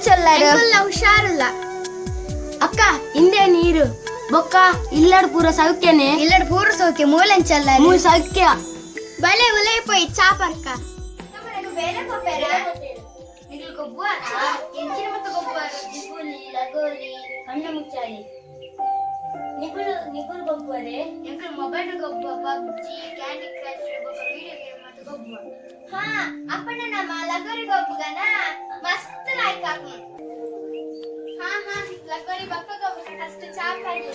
ಎಂಚೊಲ್ಲರು? ಎಂಕುಲ್ಲ ಹುಷಾರಿಲ್ಲ. ಅಕ್ಕ, ಇಂದೇ ನೀರು ಬೊಕ್ಕ ಇಲ್ಲಡ್ ಪೂರ ಸೌಖ್ಯನೆ? ಇಲ್ಲಡ್ ಪೂರ ಸೌಖ್ಯ, ಮೂಲೆಂಚಲ್ಲ? ಮೂ ಸೌಖ್ಯ. ಬಲೆ ಉಲೈಪೋಯಿ ಚಾ ಪರ್ಕ. ಬೇಲೆ ಪೋಪೆರ? ನಿಗ್ಲು ಗೊಬ್ಬು ಎಂಚಿನ ಮತ್ತು ಗೊಬ್ಬು? ಜಿಪುಲಿ, ಲಗೋರಿ, ಕಣ್ಣು ಮುಚ್ಚಾಲಿ. ನಿಗುಲು ನಿಗುಲು ಗೊಬ್ಬರೆ? ಎಂಕುಲು ಮೊಬೈಲ್ ಗೊಬ್ಬು, ಪಬ್ಜಿ, ಕ್ಯಾಂಡಿ ಕ್ರಶ್ ಬೊಕ್ಕ ವಿಡಿಯೋ ಗೇಮ್ ಮತ್ತು ಗೊಬ್ಬು. ಹಾ, ಅಪ್ಪಣ್ಣ, ನಮ್ಮ ಲಗೋರಿ ಗೊಬ್ಬುಗನ ಮಸ್ತ್ ಲಾಯ್ಕ್ ಆಪುಂಡು. ಹಾ ಹಾ, ಲಗೋರಿ ಬೊಕ್ಕ ಗೊಬ್ಬು, ಫಸ್ಟ್ ಚಾ ಪರ್ಲೆ.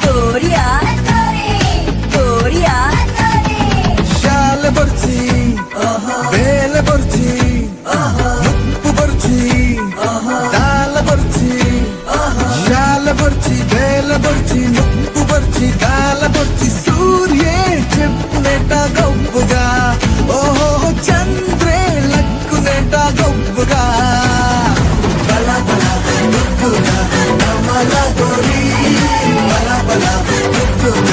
Korea Korea. ಶಾಲೆ ಬರ್ಚಿ, ಬೇಲೆ ಬರ್ಚಿ, ಮುಪ್ಪು ಬರ್ಚಿ, ದಾಲ ಬರ್ಚಿ. ಶಾಲೆ ಬರ್ಚಿ, ಬೇಲೆ ಬರ್ಚಿ, ಮುಪ್ಪು ಬರ್ಚಿ, ದಾಲ ಬರ್ಚಿ. ಸೂರ್ಯೆ ಚೆಪ್ಪುನೆಟ ಗಬ್ಬುಗ, ಓಹೋ, ಚಂದ್ರೆ ಲಕ್ಕುನೆಟ ಗಬ್ಬುಗ. ಬಲ ಬಲ ಮುಪ್ಪುಗ ನಮಲ ಗೋರಿ, ಬಲ ಬಲ ಮುಪ್ಪುಗ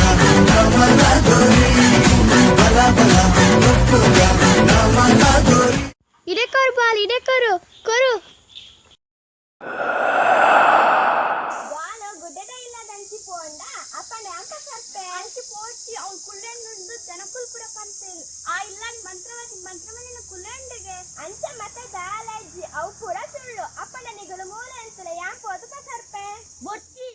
ನಮಲ ಗೋರಿ, ಬಲ ಬಲ ಮುಪ್ಪುಗ ನಮಲ ಗೋರಿ. ಇಡೆ ಕೊರು ಬಾಲ್, ಇಡೆ ಕೊರು ಕೊರು. ಬಾಲ್ ಗುಡ್ಡೆದ ಇಲ್ಲದಂಚಿ ಪೋಂಡ ಅಪ್ಪಂಡ ಅಂಕ ಸರ್ಪೆ ಅಂಚಿ ಪೋಚಿ ಅವು ಕುಳ್ಳೆಂಡು ಜನಕುಲ್ ಪುರ ಪಂತೇರು. ಆ ಇಲ್ಲನ್ ಮಂತ್ರವಾದಿ ಮಂತ್ರಮನಿನ ಕುಳ್ಳೆಂಡಿಗೆ ಅಂಚ ಮತ ದಾಲಜ್ಜಿ, ಅವು ಪೂರ ಸುಳ್ಳು. ಅಪ್ಪಂಡ ನಿಗಲು ಮೂಲ ಅನ್ಸಲ ಯಾನ್ ಪೋದು ಸರ್ಪೆ ಬೊಚ್ಚಿ.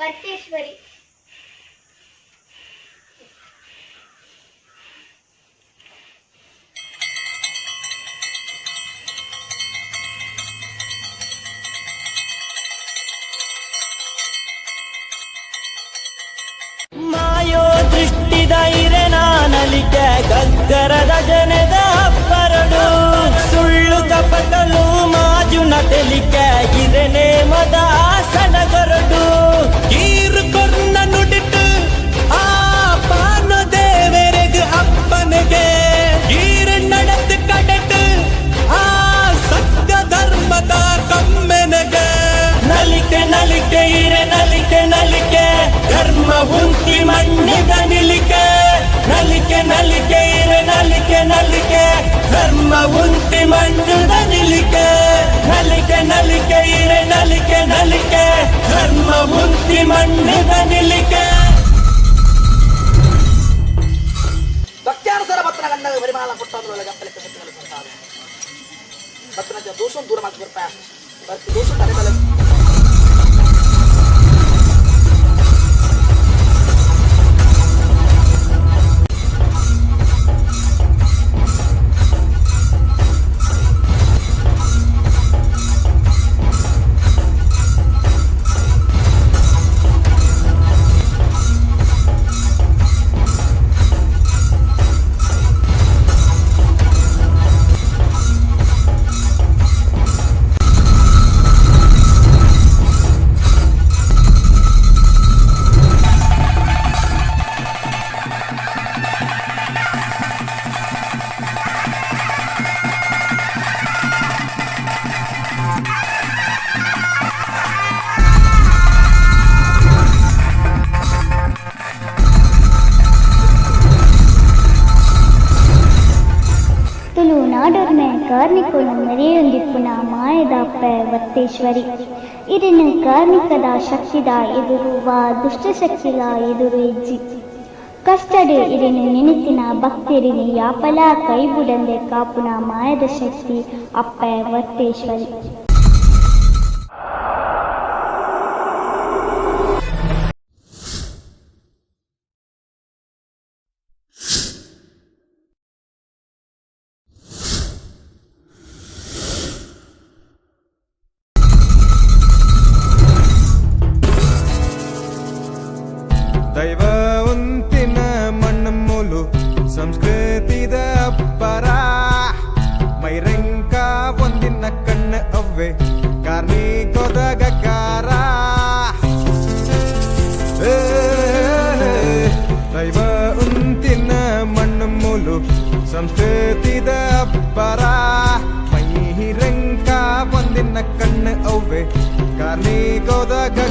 Vatteshwari. ಮಾಯೋ ದೃಷ್ಟಿದ ಇರೆನಾನಲಿಕೆ ಗಗ್ಗರದ ಜನದ ಅಪ್ಪರಡು ಸುಳ್ಳು ಕಪಟಲು ಮಾಜುನ ತೆಲಿಕೆ ಇರೆನೆ ಮದ ಸಡಗರಡು ಈರು ಕೊರ್ನ ನುಡಿಟ್ಟು ಆ ಪಾನ ದೇವರೆಗ್ ಅಪ್ಪನಿಗೆ ಈರು நடந்து ಕಡಟು ಆ ಸತ್ಯ ಧರ್ಮದ ಕಮ್ಮೆನಗೆ. ನಲಿಕೆ ನಲಿಕೆ ಇರೆ ನಲಿಕೆ ನಲಿಕೆ ಧರ್ಮ ಉಂತಿ ಮಣ್ಣಿದ ನಿಲಿಕೆ ನಲಿಕೆ ನಲಿಕೆ ಇರೆ ನಲಿಕೆ ನಲಿಕೆ ಧರ್ಮ ಉಂತಿ ಮಣ್ಣುದ ನಿಲಿಕೆ ನಲಿಕೆ ನಲಿಕೆ ಇರೆ ನಲಿಕೆ ನಲಿಕೆ ಧರ್ಮ ಉಂತಿ ಮಣ್ಣುದ ನಿಲಿಕೆ. ಭಕ್ತ್ಯಾನುಸಾರ ಭಕ್ತನ ಗಂಡ ಪರಿಮಾಣ ಕೊಟ್ಟಾದ್ರೊಳಗೆ ಗಪ್ಪಲಕ್ಕೆ ಸತ್ಯಗಳು ಬರ್ತಾರೆ. ಭಕ್ತನ ದೋಷ ದೂರ ಮಾಡ್ತು ಬರ್ತಾ ಬರ್ತಿ ದೋಷ ತಲೆ ಮೇಲೆ. ತುಳುನಾಡೊರ್ಮೆ ಕಾರ್ನಿಕೊನು ಮೆರೆಯೊಂದಿಪ್ಪುನ ಮಾಯದ ಅಪ್ಪೆ ವತ್ತೇಶ್ವರಿ. ಇದನ್ನು ಕಾರ್ನಿಕದ ಶಕ್ತಿದ ಎದುರು ವಾ ದುಷ್ಟಶಕ್ತಿಲ ಎದುರು ಇಜ್ಜಿ. ಕಷ್ಟಡ್ ಇರೆನ್ ನೆನೆತಿನ ಭಕ್ತೆರೆನ್ ಯಾಪಲ ಕೈಬುಡಂದೆ ಕಾಪುನ ಮಾಯದ ಶಕ್ತಿ ಅಪ್ಪೆ ವತ್ತೇಶ್ವರಿ. ದೈವ ಉಂತಿನ ಮಣ್ಣು ಮೂಲು ಸಂಸ್ಕೃತಿದ ಅಪ್ಪರ ಮೈರಂಕ ಒಂದಿನ ಕಣ್ಣು ಅವ್ವೆ ಕಾರ್ಣಿಕೊದ ಗಗ್ಗಾರ. ಏ, ದೈವ ಉಂತಿನ ಮಣ್ಣು ಮೂಲು ಸಂಸ್ಕೃತಿದ ಅಪ್ಪರ ಮೈರಂಕ ಒಂದಿನ ಕಣ್ಣು ಅವ್ವೆ ಕಾರ್ಣಿಕೊದ ಗಗ್ಗಾರ.